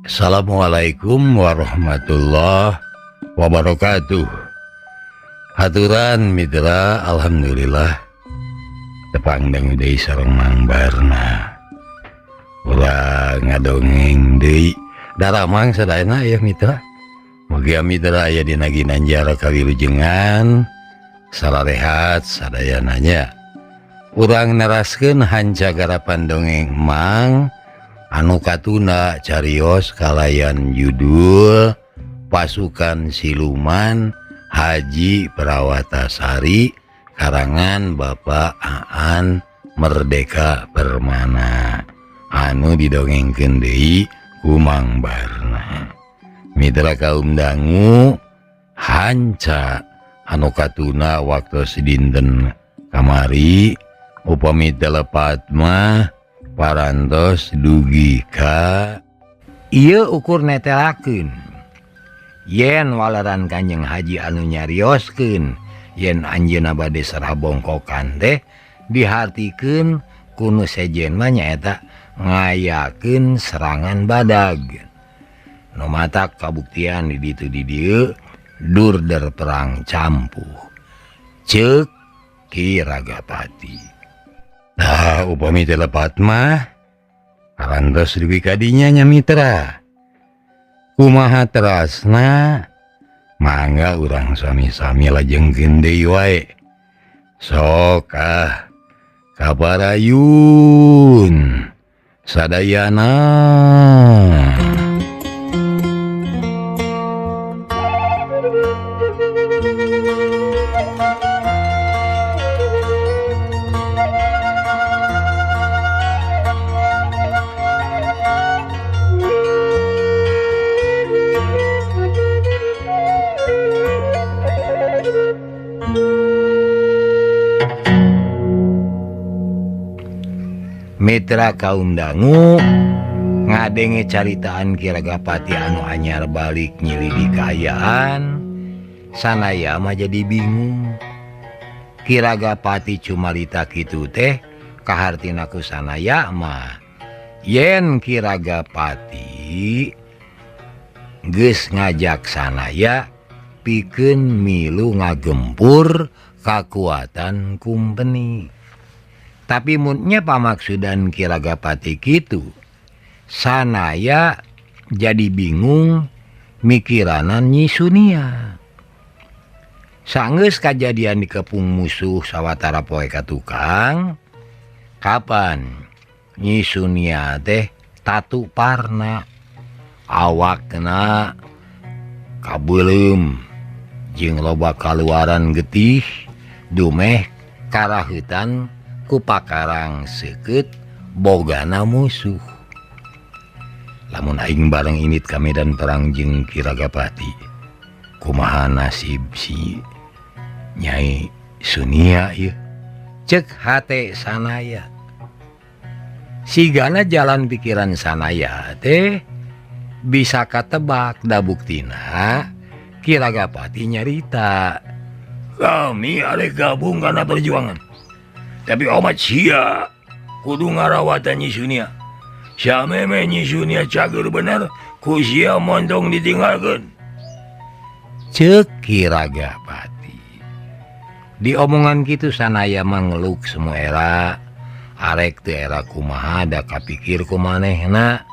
Assalamualaikum warahmatullahi wabarakatuh. Haturan mitra, alhamdulillah tepang dangu deui sareng Mang Barna. Urang ngadongeng deui daramang sadayana ya mitra. Mugia mitra aya dina ginanjar kawilujengan sararehat sadayana nya. Urang neraskeun hanca garapan dongeng Mang anu katuna carios kalayan judul Pasukan Siluman Haji Prawatasari karangan Bapak Aan Merdeka Permana anu didongengkeun deui ku Mang Barna. Mitra kaum dangu hanca anu katuna waktu dinten kamari upami teu lepat mah parantos dugi ka ieu ukur netelakeun yen waleran Kanjeng Haji anu nyarioskeun yen anjeunna bade serah bongkokan teh dihartikeun ku nu sejen mah nyaeta ngayakeun serangan badag. Nu matak kabuktian di ditu di dieu durder perang campuh ceuk Ki Ragapati. Nah, upami teu lepat mah parantos dugi ka dinya nya mitra. Kumaha terasna mangga urang sami-sami lajengkeun deui wae. Sok ah kaparayun sadayana. Mitra kaum dangu ngadenge caritaan Ki Ragapati anu anyar balik nyilidi kaayaan sanaya mah jadi bingung. Ki Ragapati cumarita kitu teh kahartina ku sanaya mah yen Ki Ragapati geus ngajak sanaya pikeun milu ngagempur kakuatan kumpeni. Tapi munnya pamaksudan Ki Ragapati kitu sanaya jadi bingung mikiranan Nyi Sunia. Sanggeus kajadian dikepung musuh sawatara poe ka tukang, kapan Nyi Sunia teh tatu parna awakna kabeuleum jeung loba kaluaran getih dumeh karahutan ku pakarang seukeut bogana musuh. Lamun aing bareng init ka medan perang jeung Ki Ragapati, kumaha nasib si Nyai Sunia ieu? Ceuk hate sanaya. Sigana jalan pikiran sanaya teh bisa katebak da buktina Ki Ragapati nyarita, kami arek gabung kana perjuangan. Tapi omat sia kudu ngarawatan Nyi Sunia. Sameme Nyi Sunia cager bener ku sia montong ditinggalkeun. Ceuk Ki Ragapati. Di omongan kitu sanaya mangeluk semua era arek teu era kumaha da kapikir ku manehna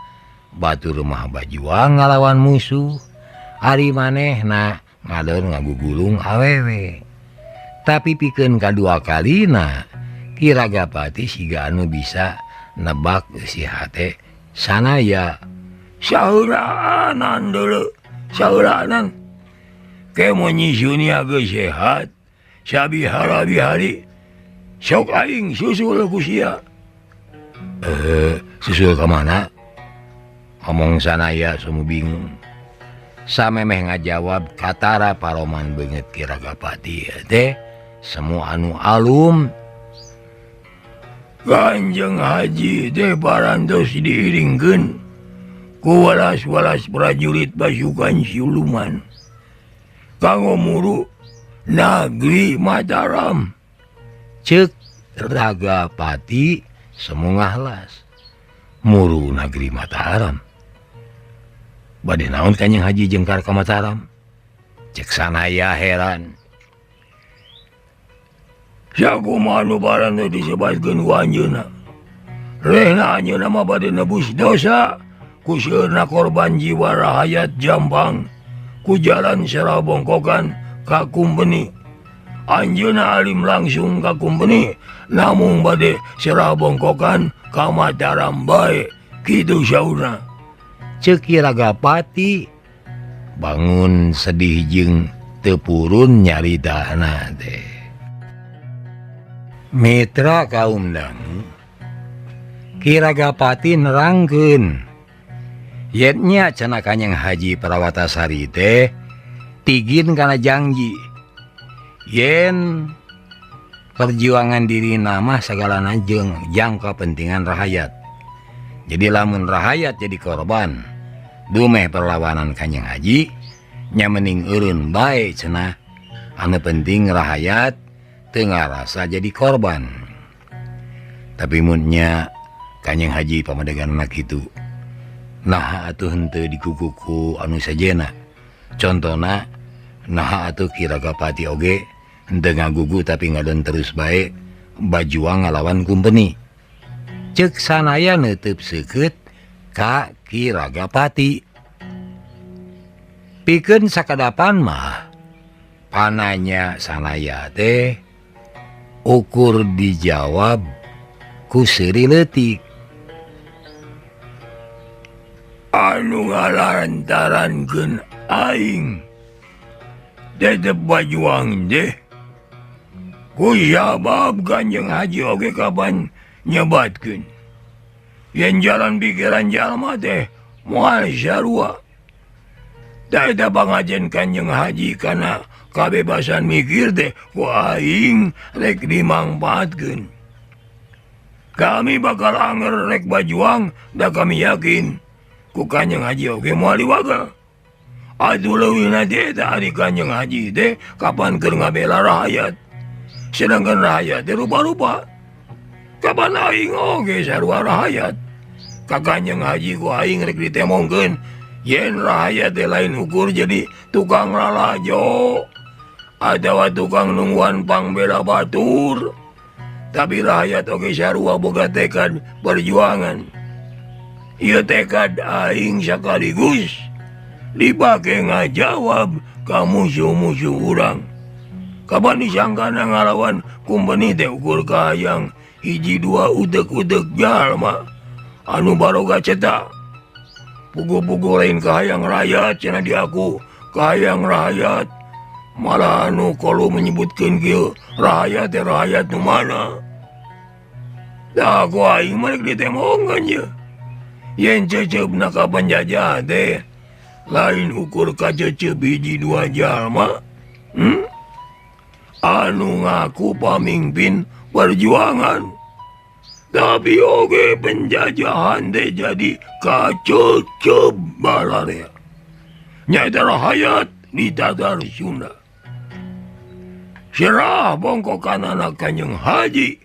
batur mah bajuang ngalawan musuh ari manehna ngadon ngagugulung awewe. Tapi pikeun kadua kalina Ki Ragapati siga anu bisa nebak si hate sanaya. Saheuraanan deuleu, saheuraanan. Ke mun Nyi Sunia geus sehat, sabihara-bihari sok aing susul ku sia. Susul ka mana? Omong sanaya semu bingung. Samemeh ngajawab katara paroman beungeut Ki Ragapati teh semua anu alum. Kanjeng Haji teh parantos diiringkeun ku walas-walas prajurit pasukan siluman kanggo muru Nagri Mataram. Ceuk Ragapati semu ngahlas. Muru Nagri Mataram. Bade naon Kanjeng Haji jengkar ka Mataram? Cek Sanaya heran. Sakumaha nu barang teh disebatkeun ku anjeunna. Rehna anjeunna mah bade nebus dosa ku seueurna korban jiwa rahayat Jambang ku jalan serah bongkokan ka kumpeni. Anjeunna alim langsung ka kumpeni namung bade serah bongkokan ka Mataram bae kitu saurna. Ceuk Ki Ragapati bangun sedih jeung teu purun nyaritana teh. Mitra kaum dangu Ki Ragapati nerangkeun yen nya cenah Kanjeng Haji Prawatasari teh tigin kana janji yen perjuangan dirina mah sagalana jeung jang kapentingan rahayat. Jadi lamun rahayat jadi korban dumeh perlawanan Kanjeng Haji nya mending eureun bae cenah anu penting rahayat teu ngarasa jadi korban. Tapi mun nya Kanjeng Haji pamadeganna kitu naha atuh henteu dikukuku anu sajena. Contona naha atuh Ki Ragapati oge henteu ngagugu tapi ngadon terus bae bajuang ngalawan kumpeni. Ceuk Sanaya neuteub seukeut ka Ki Ragapati. Pikeun sakadapan mah pananya Sanaya teh ukur dijawab ku seuri leutik. Anu ngalantarankeun aing tetep bajuang deh ku sabab Kanjeng Haji oge kapan nyebatkeun yen jalan pikiran jalma teh moal sarua. Da eta pangajen Kanjeng Haji kana kabebasan mikir teh ku aing rek dimangpaatkeun. Kami bakal anger rek bajuang da kami yakin ku Kanjeng Haji oge moal diwagel. Atuh leuwihna teh eta ari Kanjeng Haji teh kapan keur ngabela rahayat. Sedangkan rahayat teh rupa-rupa. Kapan aing oge sarua rahayat. Ka Kanjeng Haji ku aing rek ditemongkeun yen rahayat teh lain ukur jadi tukang lalajo atawa tukang nungguan pangbela batur. Tapi rahayat oge sarua boga tekad perjuangan. Ieu tekad aing sakaligus dipake ngajawab ka musuh-musuh urang. Kapan disangkana ngalawan kumpeni teh ukur kahayang hiji dua utek-utek jalma anu baroga cetak. Puguh-puguh lain kahayang rakyat cenah diaku kahayang rakyat. Malah anu kalau menyebutkeun kieu rakyat teh rakyat nu mana? Da ku aing mah rek ditemongan ye. Yen ceceupna ka penjajah teh lain ukur kacecep hiji dua jalma. Anu ngaku pamimpin perjuangan. Tapi oge penjajahan teh jadi kacecep balarea. Nyaeta rahayat di Tatar Sunda. Serah bongkokan anak Kanjeng Haji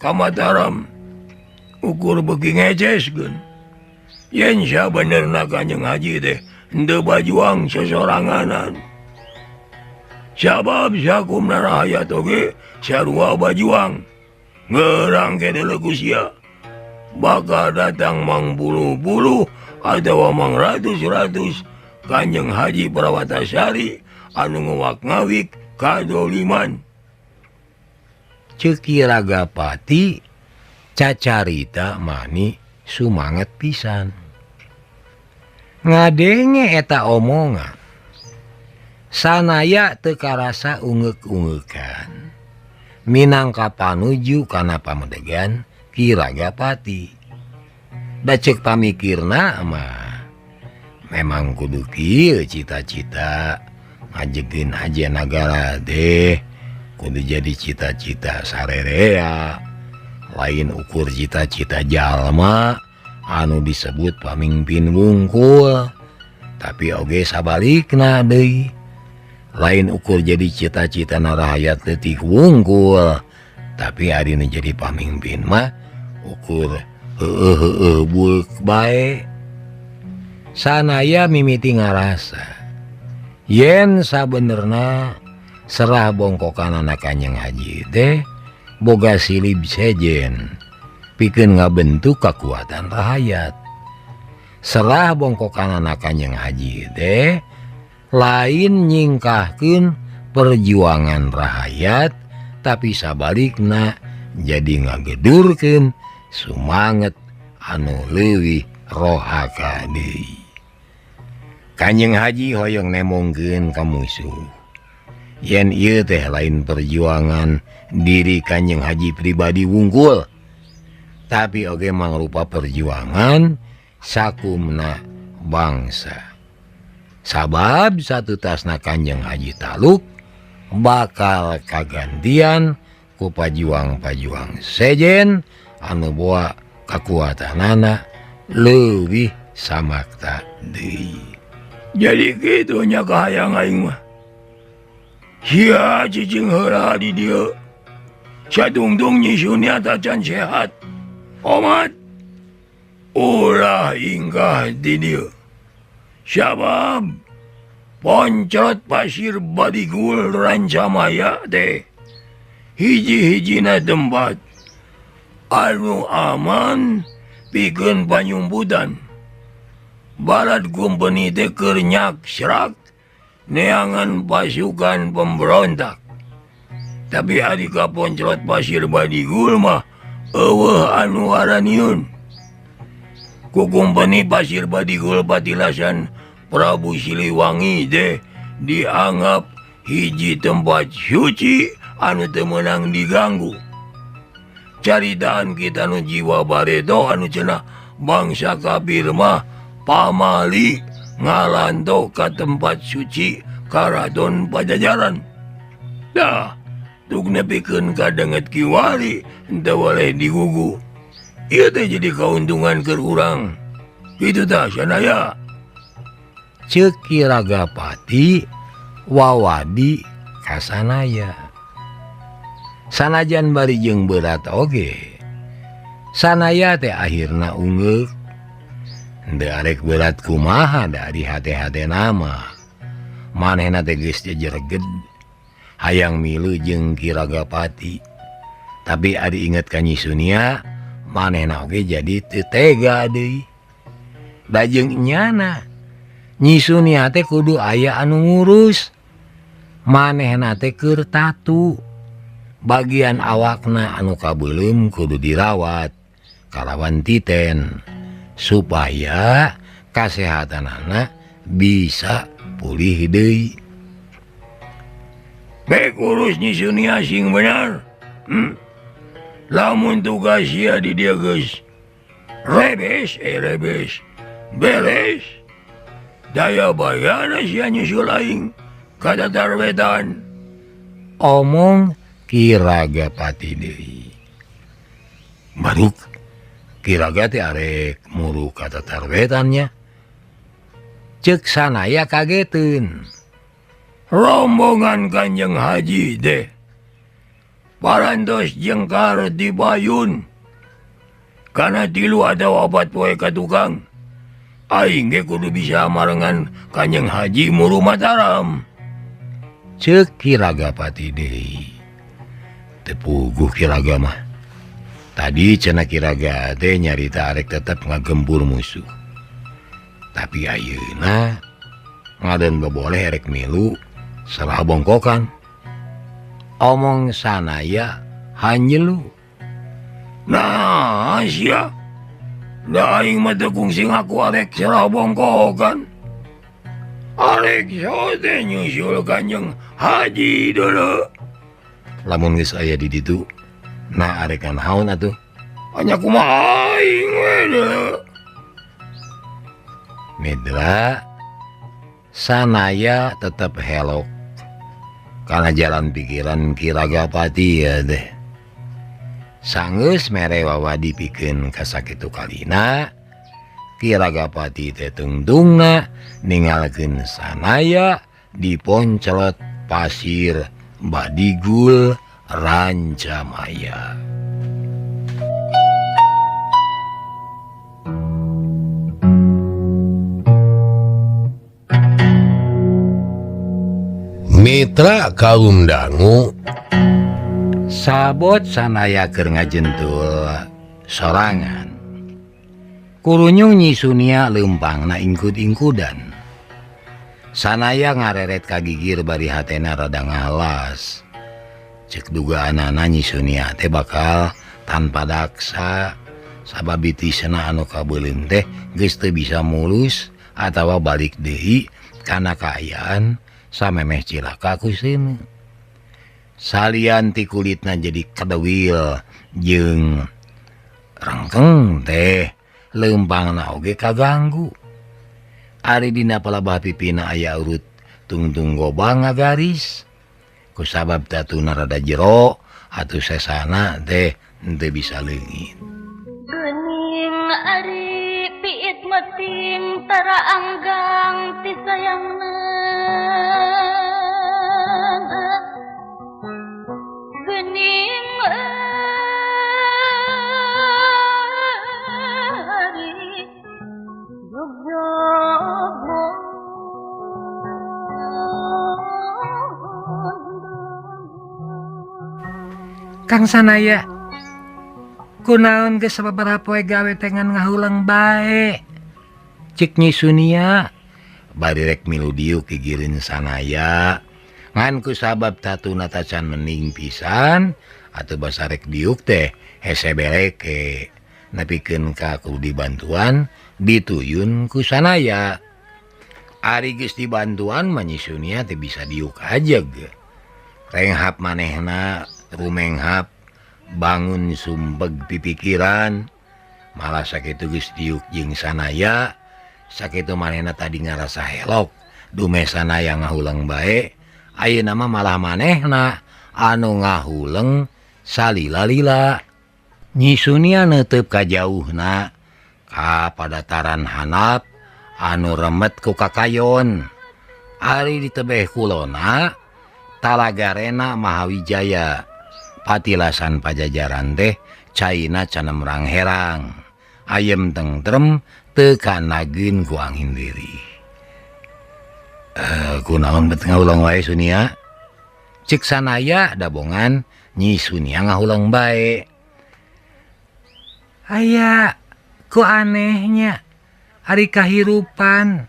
ka Mataram ukur beuki ngeceskeun. Yen sabenerna Kanjeng Haji teh henteu bajuang sesoranganan. Sabab sakumna rahayat oge sarua bajuang. Ngerang ke deuleu sia. Bakal datang mang bulu-bulu atawa mang ratus-ratus Kanjeng Haji Prawatasari anu ngewak-ngawik kadoliman. Ceuk Ki Ragapati cacarita mani sumanget pisan. Ngadenge eta omongan. Sanaya teu karasa ungeuk-ungeukan. Minangka panuju kana pamedegan Ki Ragapati. Da ceuk pamikirna mah memang kudu kieu cita-cita ngajegeun haji nagara teh kudu jadi cita-cita sarerea lain ukur cita-cita jalma anu disebut pamimpin wungkul tapi oge sabalikna deui lain ukur jadi cita-cita rahayat leutik wungkul tapi ari nu jadi pamimpin mah ukur heueuh heueuh bueuk bae. Sanaya mimiti ngarasa yen sabenerna serah bongkokan anak Kanjeng Haji teh boga silib sejen pikeun ngabentuk kakuatan rahayat. Serah bongkokan anak Kanjeng Haji teh lain nyingkahkeun perjuangan rahayat tapi sabalikna jadi ngagedurkeun sumanget anu leuwih rohaka deui. Kanjeng Haji hoyong nemongkeun ka musuh yen ieu teh lain perjuangan diri Kanjeng Haji pribadi wungkul, tapi oge mangrupa perjuangan sakumna bangsa. Sabab satutasna Kanjeng Haji taluk bakal kagantian ku pajuang-pajuang sejen anu boa kakuatanana leuwih samakta deui. Jadi kitu nya kahayang aing mah. Sia cicing heula di dieu. Sadungdung Nyi Sunia tacan sehat. Omat ulah ingkah di dieu. Sabab poncrot pasir Badigul Rancamaya teh hiji-hijina tempat anu aman pikeun panyumbutan. Barat kumpeni teh keur nyaksrak neangan pasukan pemberontak. Tapi ari ka poncrot pasir Badigul mah eueuh anu araniun. Ku kumpeni pasir Badigul patilasan Prabu Siliwangi teh dianggap hiji tempat suci anu teu meunang diganggu. Caritaan kita nu jiwa bareto anu cenah bangsa kafir mah pamali ngalanto ka tempat suci Karaton Pajajaran. Dah tuk nepikeun ka danget kiwari henteu boleh digugu. Ieu teh jadi kauntungan keur urang. Kitu tah sanaya. Ceuk Ki Ragapati wawadi ka Sanaya. Sanajan bari jeung berat oge, Sanaya teh akhirna ungeuk. Henteu arek berat kumaha da ari hate-hate nama. Manehna teh geus jejereged hayang milu jeung Ki Ragapati. Tapi ari inget ka Nyi Sunia, manehna oge jadi teu tega deui. Da jeung nyana Nyi Sunia teh kudu aya anu ngurus. Manehna teh keur tatu. Bagian awakna anu kabeuleum kudu dirawat kalawan titen supaya kasehatanana bisa pulih deui. Baik urus Nyi Sunia sing bener. Lamun tugas sia di dieu geus rebes, rebes, beres. Daya bayana sia nyusul aing ka Tatar Wetan. Omong Ki Ragapati deui. Baruk Ki Raga teh arek muru ka Tatar Wetannya. Ceuk Sanaya kageteun. Rombongan Kanjeng Haji teh parantos jengkar di bayun. Kana 3 atawa 4 poe ka tukang. Aing ge kudu bisa marengan Kanjeng Haji muru Mataram. Ceuk Ki Ragapati deui. Teu puguh Ki Raga mah. Tadi cenah Ki Raga teh nyarita arek tetep ngagempur musuh. Tapi ayeuna ngaden boboleh erek milu salah bongkokan. Omong Sanaya hanjelu. Nah, sia. Da aing mah teu kungsi ngaku arek salah bongkokan. Arek sote nyusul Kanjeng Haji dulu. Lamun geus aya di ditu, nah arek naon atuh? Hanya kumaha aing we deuleu. Mitra Sanaya tetep helok karena jalan pikiran Ki Ragapati ya deh. Sanggeus mere wawadi pikeun ka sakitu kalina, Ki Ragapati teh tungtungna ningalkeun Sanaya diponcelot pasir Badigul Rancamaya. Mitra kaum dangu sabot sanaya keur ngajentul sorangan. Kurunyung Nyi Sunia leumpangna ingkud-ingkudan. Sanaya ngareret ka gigir bari hatena rada ngalas. Cek dugaanana Nyi Sunia teh bakal tanpa daksa sabab bitisna anu kabeuleum teh geus teu bisa mulus atawa balik deui kana kaayaan samemeh cilaka ku seuneu. Salian ti kulitna jadi kadewil jeung rengkeng teh leumpangna oge kaganggu. Ari dina palabah pipina aya urut tungtung gobang ngagaris. Kusabab tatuna rada jero atuh sesana teh henteu bisa leungit. Geuning ari piit meting tara anggang ti sayangna. Geuning ari jogjog. Kang Sanaya, kunaon geus sababaraha poe gawe teh ngan ngahuleng bae. Cek Nyi Sunia bari rek milu diuk gigireun Sanaya. Ngan ku sabab tatuna tacan mening pisan atuh basa rek diuk teh hese bereke. Nepikeun ka kudu dibantuan dituyun ku Sanaya. Ari geus dibantuan mah Nyi Sunia teh bisa diuk ajeg. Renghap manehna rumenghap bangun sumpeg pipikiran malah sakitu geus diuk jeung Sanaya. Sakitu manehna tadi ngarasa helok dume Sanaya ngahuleng bae. Ayeuna mah malah manehna anu ngahuleng salila-lila. Nyi Sunia neuteup ka jauhna ka padataran hanap anu remet ku kakayon. Ari ditebeh kulona Talagarena Mahawijaya. Patilasan pajajaran teh caina canem rangherang. Ayem tentrem teu kanageun ku angin lirih. Kunaon bet ngahuleng wae Sunia? Cek Sanaya dabongan Nyi Sunia ngahuleng bae. Aya ku anehnya ari kahirupan.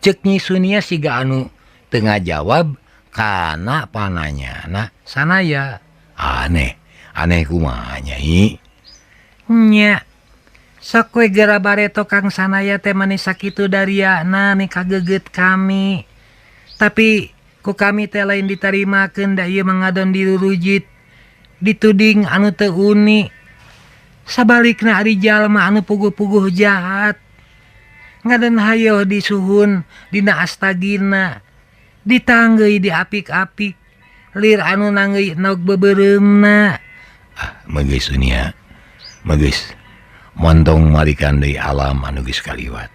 Cek Nyi Sunia siga anu teu ngajawab kana pananyana Sanaya. Aneh, aneh kumaha Nyai? Nya, sok we geura bareto Kang Sanaya teh manis sakitu dariana mikageget kami. Tapi ku kami teh lain ditarimakeun da ieu mangadon dirurujit, dituding anu teu uni. Sabalikna ari jalma anu puguh-puguh jahat. Ngadon hayoh disuhun dina astagina, ditanggeui diapik-apik. Lir anu nanggeuy nog beubereumna. Ah, geus Sunia. Geus montong marikan deui alam anu geus kaliwat.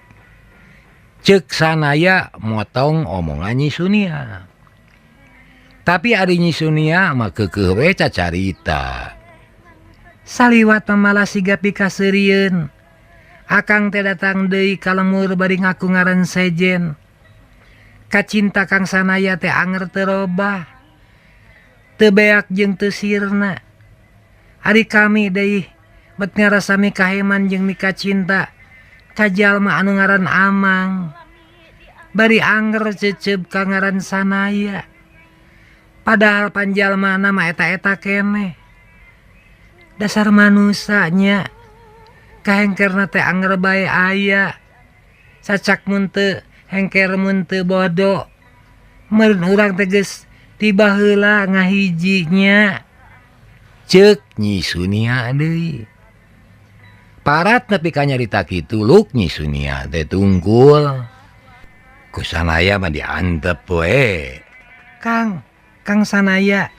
Ceuk Sanaya motong omongan Nyi Sunia. Tapi ari Nyi Sunia mah keukeuh we cacarita. Saliwat mah malah siga pikaseurieun. Akang teh datang deui ka lemur bari ngaku ngaran sejen. Kacinta Kang Sanaya teh anger teu robah. Teu beak jeung teu sirna. Ari kami deui bet ngarasa mikaheman jeung mikacinta ka jalma anu ngaran Amang. Bari anger cecep ka ngaran Sanaya. Padahal panjalmana mah eta-eta keneh. Dasar manusanya kahengkerna teh anger bae aya. Cacak mun teu hengker mun teu bodo. Meureun urang teh geus tiba heula ngahijinya. Ceuk Nyi Sunia deui. Parat nepi ka nyarita kitu luk Nyi Sunia teh tungkul. Ku Sanaya mah diantep we. Kang, Kang Sanaya.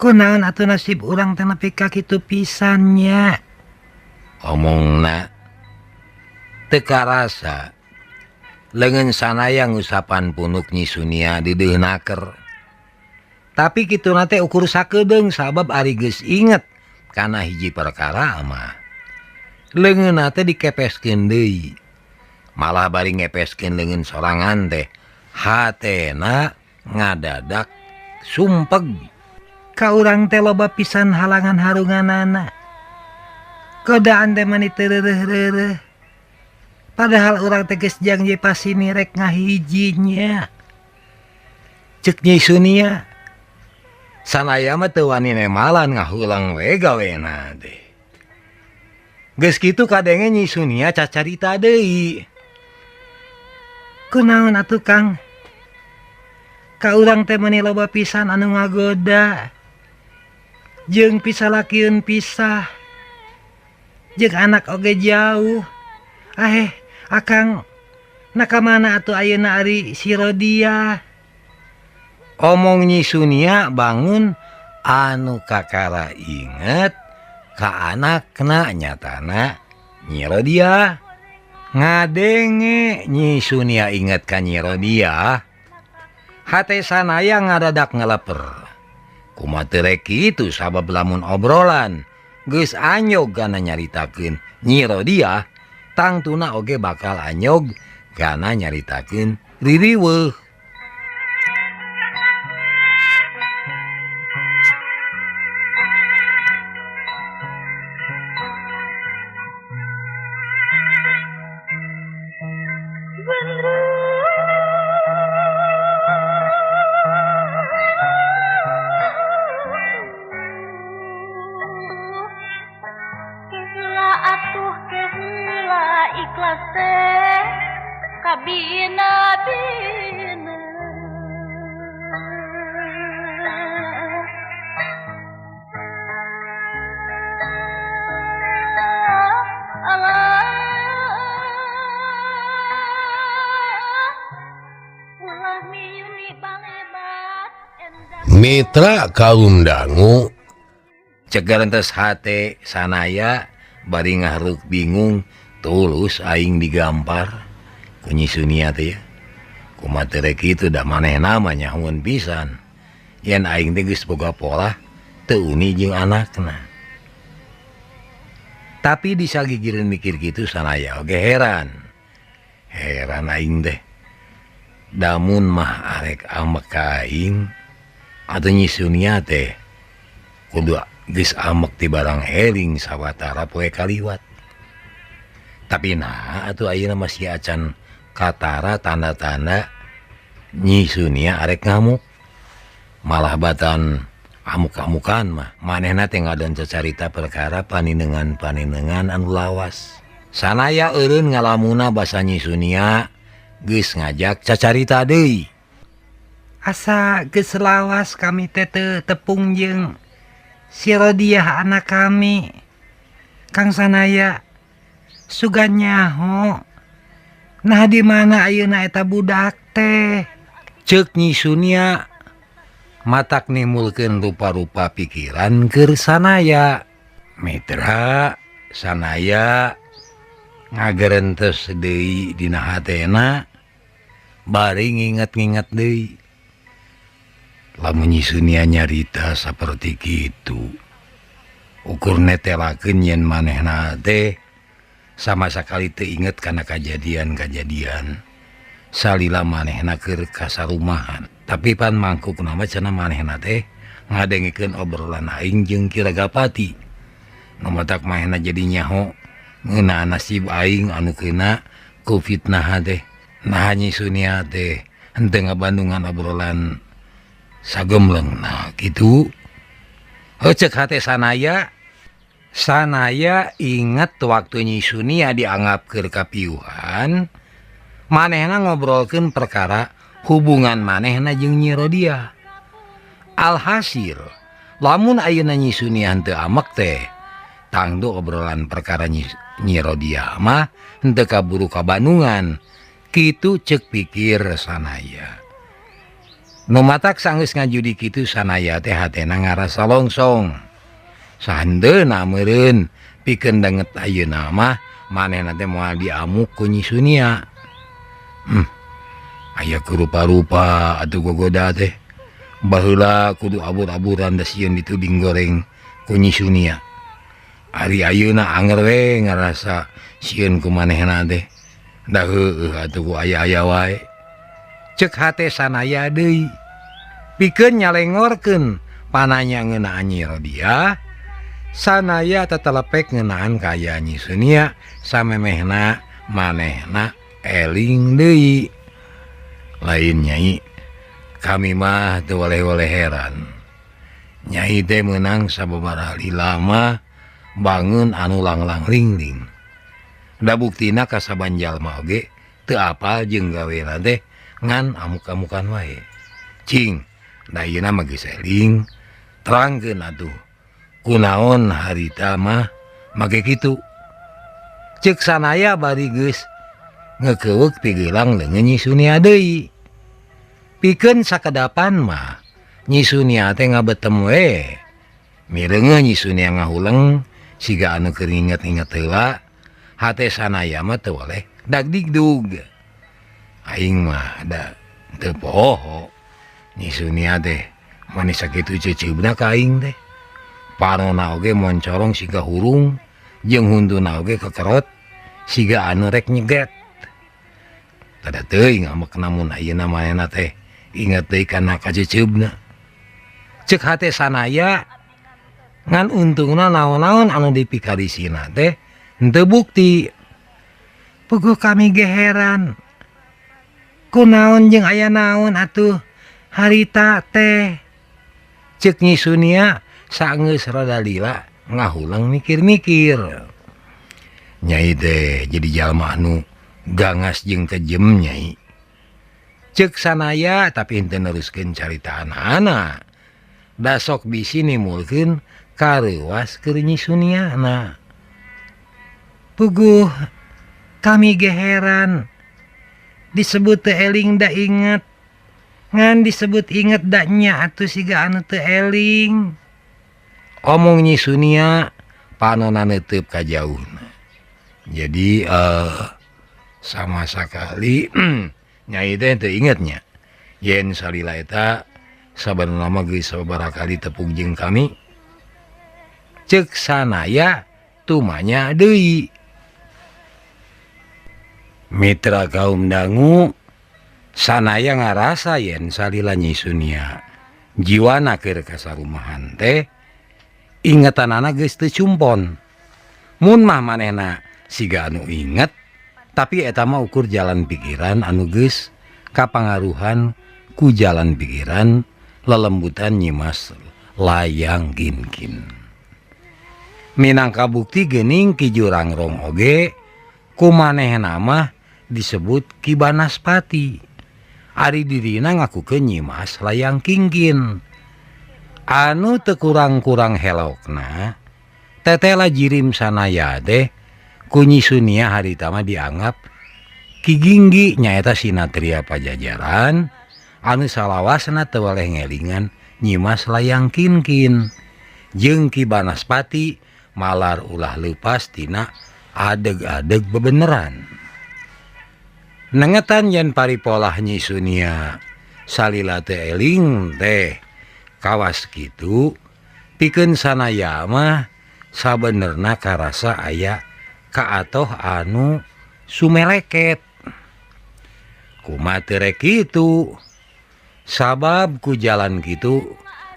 Kunaon atuh nasib urang teh nepi ka kitu pisan nya? Omongna teu karasa. Leungeun Sanaya ngusapan punuk Nyi Sunia dideuneuh naker. Tapi kituna teh ukur sakedeung sabab ari geus inget kana hiji perkara mah. Leungeunna teh dikepeskeun deui. Malah bari ngepeskeun leungeun sorangan teh hatena Ngadadak sumpeg ka urang teh loba pisan halangan harunganana. Godaan teh mani teu reureuh-reureuh. Padahal urang teh geus janji pasini rek ngahijinya. Cek Nyi Sunia. Sanaya mah teu wani nemalan ngahulang we gawena teh. Geus kitu kadenge Nyi Sunia cacarita deui. Kunaon atuh Kang? Ka urang teh meuni loba pisan anu ngagoda. Jeung pisalakieun pisah. Jeung anak oge jauh. Aheh, Akang na ka mana atuh ayeuna ari si Rodia? Omong Nyi Sunia bangun anu kakara inget ka anakna nyatana Nyi Rodia. Ngadenge Nyi Sunia inget ka Nyi Rodia, hate sanaya ngadadak ngeleper. Kumaha teu rek kitu sabab lamun obrolan geus anyog kana nyaritakeun Nyi Rodia, tangtuna oge bakal anyog kana nyaritakeun ririweuh. Mitra kaum dangu cegar entes hate sanaya bari ngahruk bingung tulus aing digampar ku Nyi Sunia teh ya. Kumaha teu rek kitu da manehna mah nyahoeun pisan yen aing teh geus boga polah teu uni jeung anakna. Tapi disagigireun mikir kitu sanaya oge heran. Heran aing teh. Damun mah arek ambek ka aing atuh Nyi Sunia teh kudu geus ambek ti barang eling sawatara poe kaliwat. Tapi nah atuh ayeuna masih acan katara tanda-tanda Nyi Sunia arek ngamuk. Malah batan amuk-amukan mah manehna teh ngadon cacarita perkara paninengan-paninengan anu lawas. Sanaya eureun ngalamuna basa Nyi Sunia geus ngajak cacarita deui. Asa geus lawas kami teh teu tepung jeung si Rodiah anak kami. Kang Sanaya sugan nyaho. Nah di mana ayeuna eta budak teh? Ceuk Nyi Sunia matak nimulkeun rupa-rupa pikiran keur Sanaya. Mitra Sanaya ngagerentes deui dina hatena bari nginget-nginget deui. Lamun Nyi Sunia nyarita saperti kitu, ukur netelakeun yen manehna teh sama sakali teu inget kana kajadian-kajadian salila manehna keur kasarumahan. Tapi pan mangkukna mah cenah manehna teh ngadengikeun obrolan aing jeung Ki Ragapati. Nu matak manehna jadi nyaho ngeunaan nasib aing anu keuna ku fitnah teh. Nah Nyi Sunia teh henteu ngabandungan obrolan sagemleng. Nah kitu. Heuh ceuk hate Sanaya. Sanaya inget waktu Nyi Sunia dianggap keur kapiuhan, manehna ngobrolkeun perkara hubungan manehna jeung Nyi Rodia. Alhasil, lamun ayeuna Nyi Sunia henteu amek teh, tangtu obrolan perkara Nyi Rodia mah henteu kaburu ka Bandungan. Kitu ceuk pikir Sanaya. Nu matak sanggeus ngajudi kitu Sanaya teh hatena ngarasa longsong. Sahandeuna meureun pikeun danget ayeuna mah manehna teh moal diamuk ku Nyi Sunia. Aya kurupa-rupa atuh gogoda teh. Baheula kudu abur-aburan da sieun dituding goreng ku Nyi Sunia. Ari ayeuna anger we ngarasa sieun ku manehna teh. Da heueuh atuh ku aya-aya wae. Ceuk hate Sanaya deui. Pikeun nyalengorkeun pananya ngeunaan Nyi Rodiah sanaya tetelepek ngeunaan kaya Nyi Sunia samemehna manehna eling deui. Lain Nyai, kami mah teu waleh-waleh heran. Nyai teh meunang sababaraha lila mah bangun anu langlang lingling. Da buktina kasaban jalma oge teu apal jeung gawena teh ngan amuk-amukan wae. Cing, da ayeuna mah geus eling, terangkeun atuh. Kunaon harita mah make kitu. Ceuk sanaya bari geus ngekeuweuk pigelang leungeun Nyi Sunia deui. Pikeun sakedapan mah Nyi Sunia teh ngabetem we. Mireungeuh Nyi Sunia ngahuleng siga anu keur nginget-inget heula, hate sanaya mah teu waleh dagdigdug. Aing mah da teu poho. Nyi Sunia teh manis sakitu ceuceubna ka aing teh. Parona oge moncorong siga hurung jeung huntuna oge kekerot siga anu rek nyeget. Tada teuing amek namun ayeuna manehna teh inget deui kana kaceceubna. Ceuk hate sanaya ngan untungna naon-naon anu dipikarisina teh henteu bukti. Puguh kami ge heran. Kunaon jeung aya naon atuh harita teh. Ceuk Nyi Sunia saenggeus rada lila ngahuleng mikir-mikir. Nyai teh jadi jalma anu gangas jeung kejem Nyai. Ceuk sanaya tapi henteu neruskeun carita anak-anak. Da sok bisi nimulkeun kareuwas keur Nyi Suniana. Puguh kami ge heran. Disebut teu eling da inget. Ngan disebut inget da nya atuh siga anu teu eling. Omong Nyi Sunia panona neuteub ka jauhna. Jadi sama sakali Nyai teh teu inget nya. Yen salila eta sabenerna mah geus sababaraha kali tepung jeung kami. Ceuk sanaya tumanya deui. Mitra kaum dangu sanaya ngarasa yen salila Nyi Sunia jiwana keur kasarumahan teh ingetanana geus teu cumpon. Mun mah manehna siga anu inget, tapi eta mah ukur jalan pikiran anu geus kapangaruhan ku jalan pikiran lelembutan Nyimas Layang Kinkin. Minangka bukti geuning Ki Jurangrong oge ku manehna mah disebut Ki Banaspati. Ari dirina ngakukeun Nyimas Layang Kingkin. Anu teu kurang-kurang helokna tetela jirim sanaya teh ku Nyi Sunia harita mah dianggap Ki Ginggi nyaeta Sinatria Pajajaran anu salawasna teu waleh ngelingan Nyimas Layang Kinkin jeung Ki Banaspati malar ulah leupas tina adeg-adeg bebeneran. Nengetan yen paripolah Nyi Sunia salila teu eling teh kawas kitu pikeun sanaya mah sabenerna karasa aya kaatoh anu sumeleket. Kumaha teu rek kitu? Sabab ku jalan kitu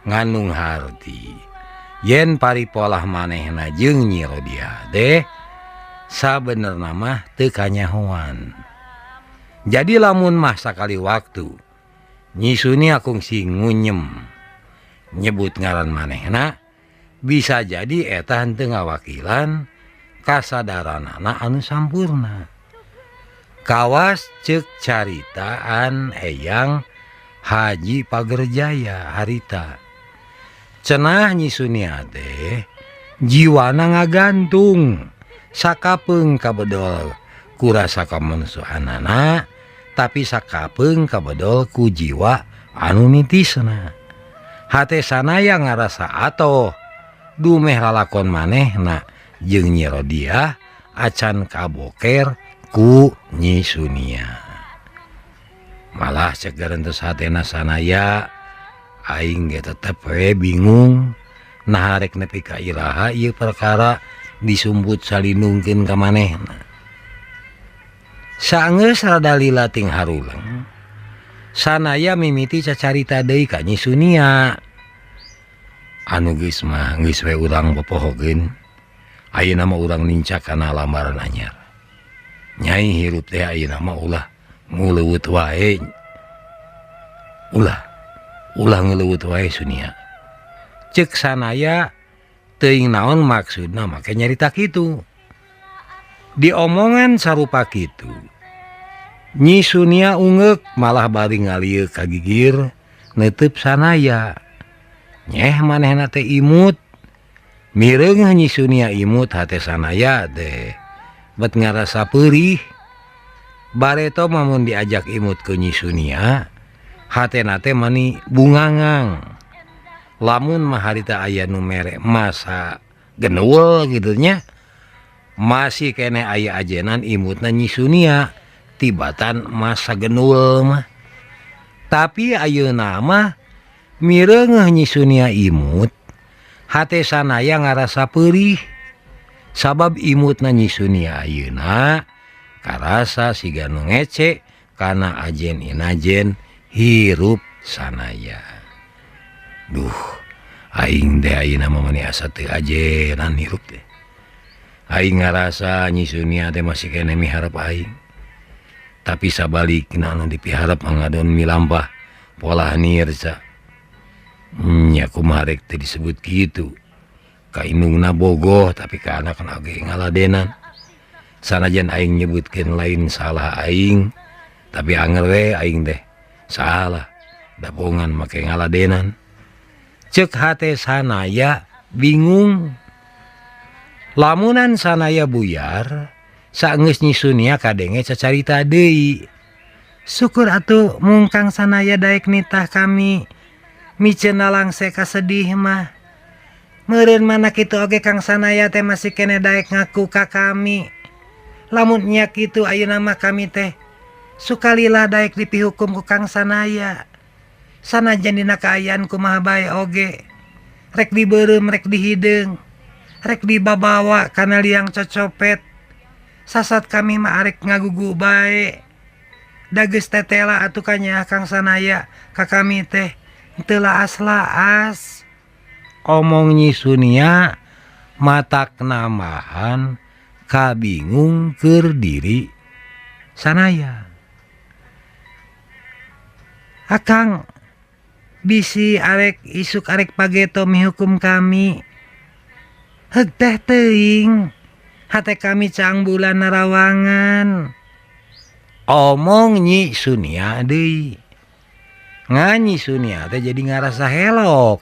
ngandung harti. Yen paripolah manehna jeung Nyi Rodiah teh sabenerna mah teu kanyahoan. Jadi lamun mah sakali waktu Nyi Sunia kungsi ngunyem nyebut ngaran manehna bisa jadi eta henteu ngawakilan kasadaranana anu sampurna. Kawas ceuk caritaan Eyang Haji Pagerjaya harita. Cenah Nyi Sunia teh jiwana ngagantung sakapeung kabedol ku rasa kamanusiaanana, tapi sakapeung kabedol ku jiwa anu nitisna. Hate sanaya ngarasa atoh dumeh lalakon manehna jeung Nyi Rodiah acan kaboker ku Nyi Sunia. Malah cek garentes hatena sanaya aing ge tetep we bingung nah rek nepi ka iraha ieu perkara disumbut salindungkeun ka manehna. Saenggeus rada lila ting haruleng Sanaya mimiti cacarita deui ka Nyi Sunia. Anu geus mah geus we urang popohokeun. Ayeuna mah urang nincak kana lamaran anyar. Nyai hirup teh ayeuna mah ulah nguleuweut wae. Ulah ulah ngeleuweut wae Sunia. Cek Sanaya teuing naon maksudna make nyarita kitu. Diomongan sarupa kitu. Nyi Sunia ungeuk malah bari ngalieuk ka gigir neuteub Sanaya. Nyeh manehna teh imut. Mireung Nyi Sunia imut hate Sanaya teh bet ngarasa peurih. Bareto mah mun diajak imut ku Nyi Sunia, hatena teh mani bungangang. Lamun mah harita aya nu mere masa genul gitu nya, masih keneh aya ajenan imutna Nyi Sunia tibatan masa genul mah. Tapi ayeuna mah mireungeuh Nyi Sunia imut, hate Sanaya ngarasa peurih. Sabab imutna Nyi Sunia ayeuna karasa siga nu ngece kana ajen inajen hirup Sanaya. Duh, aing teh ayeuna mah mani asa teu ajenan hirup teh. Aing ngarasa Nyi Sunia teh masih keneh miharep aing. Tapi sabalikna anu dipiharep ngadon milampah polah nirsa. Nya kumaha rek teh disebut kitu. Ka indungna bogoh tapi ka anakna oge ngaladenan. Sanajan aing nyebutkeun lain salah aing, tapi anger we aing teh salah. Dapongan make ngaladenan. Cek hate Sanaya bingung. Lamunan Sanaya buyar, saenggeus Nyi Sunia kadenge cacarita deui. Syukur atuh mung Kang Sanaya daek nitah kami. Miceun nalangse kasedih mah. Meureun mana kitu oge Kang Sanaya teh masih keneh daek ngaku ka kami. Lamun nya kitu ayeuna mah kami teh sukalila daek dipihukum ku Kang Sanaya. Sanajan dina kaayaan kumaha bae oge. Rek dibeureum rek dihideung, rek dibabawa kana liang cocopet. Sasat kami mah arek ngagugu bae. Da geus tetela atuh kanyaah Kang Sanaya ka kami teh teu laas-laas. Omong Nyi Sunia matak nambahan kabingung keur diri Sanaya. Akang bisi arek isuk arek pageto mihukum kami. Heug teh teuing hate kami caang bulan narawangan. Omong Nyi Sunia deui. Ngan Nyi Sunia teh jadi ngarasa helok.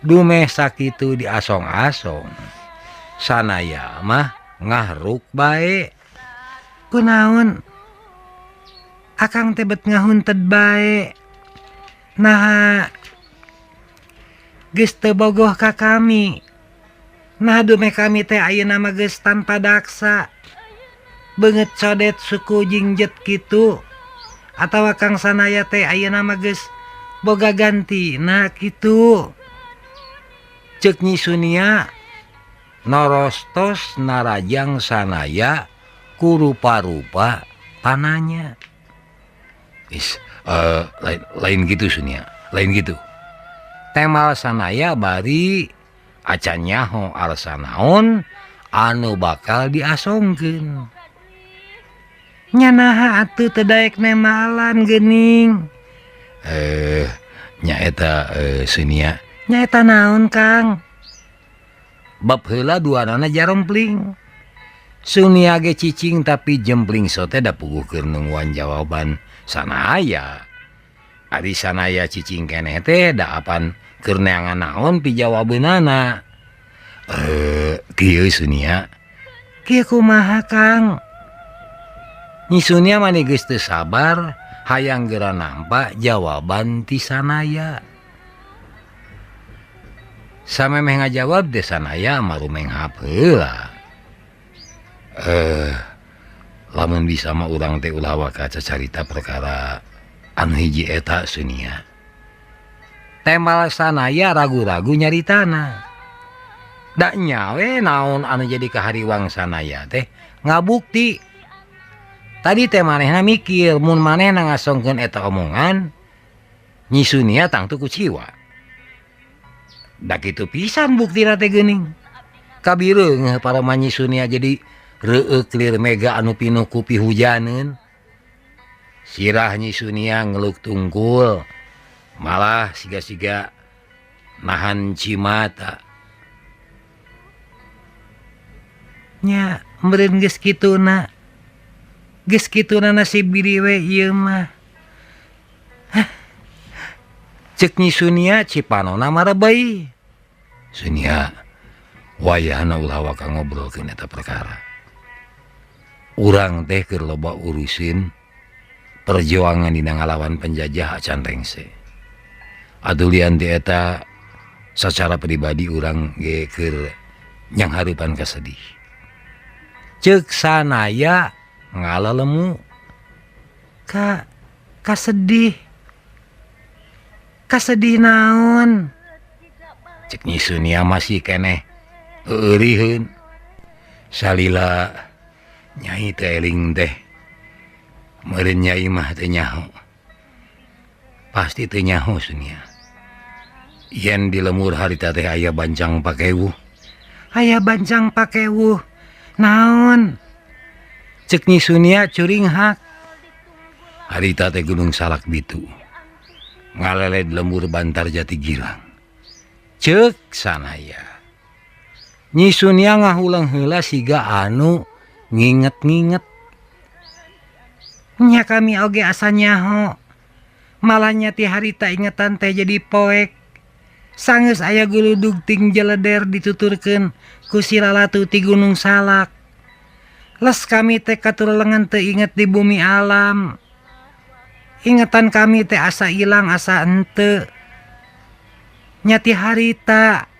Dumeh sakitu diasong-asong. Sanaya mah ngahruk bae. Kunaon? Akang teh bet ngahunted bae. Naha geus teu bogoh ka kami. Nah dumeh kami teh ayeuna mah geus tanpa daksa. Beungeut codet suku jingjet kitu. Atawa Kang Sanaya teh ayeuna mah geus boga gantina kitu. Ceuk Nyi Sunia norostos narajang Sanaya ku rupa-rupa pananya. Is, lain gitu Sunia, lain gitu. Temal Sanaya bari acan nyaho arsa naon anu bakal diasongkeun. Nya naha atuh teu daek nemalan geuning. Nya eta Sunia. Nya eta naon Kang? Bab heula duanana jarompling. Sunia ge cicing tapi jempling sote da puguh keur nungguan jawaban Sanaya. Ari Sanaya cicing keneh teh da apan keur neangan naon pijawabeunana. Kieu Sunia. Kieu kumaha Kang? Nyi Sunia mah geus teu sabar hayang geura nampa jawaban ti Sanaya. Samemeh ngajawab teh Sanaya marumenghap heula. Lamun bisa mah urang teh ulah waka cacarita perkara anu hiji eta Sunia. Temal Sanaya ragu-ragu nyaritana. Da nyawe naon anu jadi kahariwang Sanaya teh ngabukti. Tadi teh manehna mikir mun manehna ngasongkeun eta omongan Nyi Sunia tangtu kuciwa. Da kitu pisan buktina teh geuning. Kabireung para Nyi Sunia jadi reueuk lir mega anu pinuh ku pihujaneun. Sirah Nyi Sunia ngeluk tungkul malah siga-siga nahan cimata. Nya meureun geus kituna. Geus kituna nasib diri we ieu mah. Hah. Ceuk Nyi Sunia cipanona marebei. Sunia wayahna ulah waka ngobrolkeun eta perkara. Urang teh keur loba urusin perjuangan dina ngalawan penjajah acan rengse. Adulian ti eta sacara pribadi urang ge keur nyanghareupan kasedih. Ceuk sanaya ngalalemu ka kasedih. Kasedih naon? Cek Nyi Sunia masih keneh euriheun. Salila nyai teh eling teh meureun nyai mah teu nyaho. Pasti teu nyaho Sunia. Yen di lemur harita teh aya bancang pakewuh. Aya bancang pakewuh. Naon? Cek Nyi Sunia curinghak. Harita teh Gunung Salak Bitu. Ngaleled lemur Bantar Jati Girang. Ceuk sanaya. Nyi Sunia ngahulang heula siga anu nginget-nginget. Nya kami oge asa nyaho. Malah nya ti harita ingetan teh jadi poek. Sanggeus aya guludug ting jeleder dituturkeun ku si lalatu ti Gunung Salak. Les kami teh katulelengan teu inget di bumi alam. Ingetan kami teh asa ilang asa henteu. Nya ti harita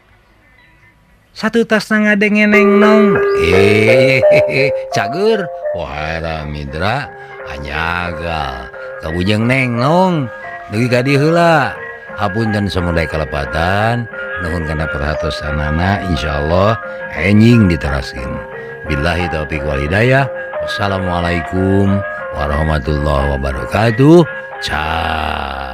satutasna ngadenge neng nong. Cager wah Midra anyagal kabujeng neng nong dugi ka dieu heula. Hapunten samudaya kalepatan, nuhun kana perhatosanana, insyaallah enjing diteraskeun. Billahi taufiq wal hidayah. Wassalamualaikum warahmatullahi wabarakatuh. Ciao.